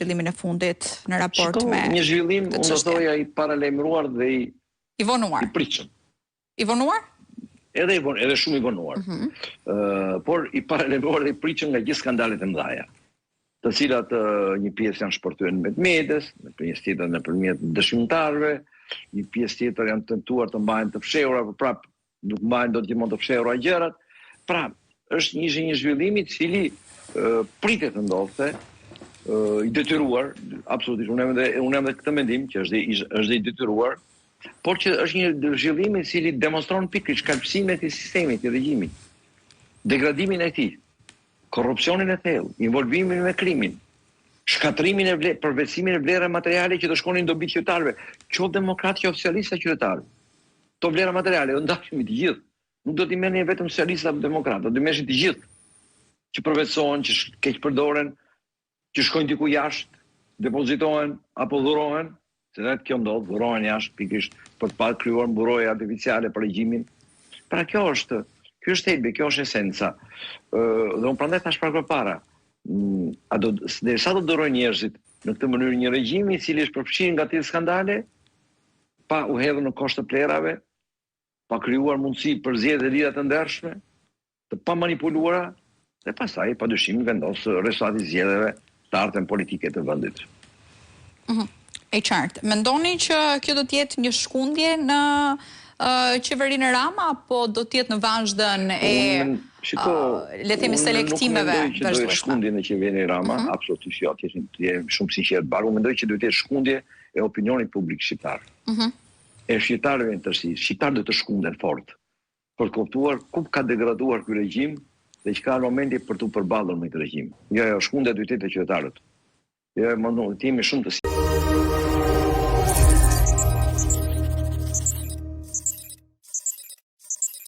zhvillimin e fundit në raport Shiko, me një zhvillim, këtë unë do çështje? thoja i paralajmëruar dhe i I vonuar. i pritshëm. I vonuar? Edhe i von, edhe shumë i vonuar. Mm -hmm. uh, por i paralajmëruar dhe i pritshëm nga gjithë skandalet e mëdha, të cilat uh, një pjesë janë shpërthyer nëpërmjet medias, një pjesë tjetër nëpërmjet dëshmitarëve, një pjesë tjetër janë tentuar të mbahen të fshehura, por prap nuk mbahen dot gjithmonë të fshehura gjërat. Pra, është një ishte një zhvillim i cili uh, pritet të ndodhte, uh, i detyruar, absolutisht unë jam dhe unë jam dhe këtë mendim që është i, është i detyruar, por që është një zhvillim i cili demonstron pikërisht kalbësimin e sistemit të regjimit, degradimin e tij, korrupsionin e thellë, involvimin me krimin, shkatërrimin e vlerë, përvetësimin e vlerave materiale që do shkonin në dobi të qytetarëve, qoftë demokratë, qoftë socialistë qytetarë. Këto vlera materiale do ndahemi të gjithë. Nuk do t'i merrnin vetëm socialistë apo demokratë, do t'i merrshin të gjithë që përvetësohen, që keqpërdoren, që shkojnë diku jashtë, depozitohen apo dhurohen, se vetë kjo ndodh, dhurohen jashtë pikërisht për të pa krijuar mburoje artificiale për regjimin. Pra kjo është, ky është thelbi, kjo është esenca. Ë dhe unë prandaj thash pak përpara, mm, a do derisa do durojnë njerëzit në këtë mënyrë një regjim i cili është përfshirë nga tillë skandale, pa u hedhur në kosh të plehrave, pa krijuar mundësi për zgjedhje të lira të ndershme, të pamanipuluara dhe pastaj padyshim vendos rezultati i zgjedhjeve të ardhmen politike të vendit. Mm -hmm. E qartë. Mendoni që kjo do të jetë një shkundje në uh, qeverinë Rama apo do të jetë në vazhdën e unë, shiko, uh, le të themi selektimeve nuk mendoj që do jetë shkundje në qeverinë Rama, mm -hmm. absolutisht jo, të jem shumë sinqert, por unë mendoj që do të jetë shkundje e opinionit publik shqiptar. Mm -hmm. E shqiptarëve në tërësi, shqiptarët do të shkunden fort për të kuptuar ku ka degraduar ky regjim dhe që ka momenti për t'u përballur me këtë regjim. Jo, jo, shkundja do të jetë te qytetarët. Jo, më të jemi shumë të sigurt.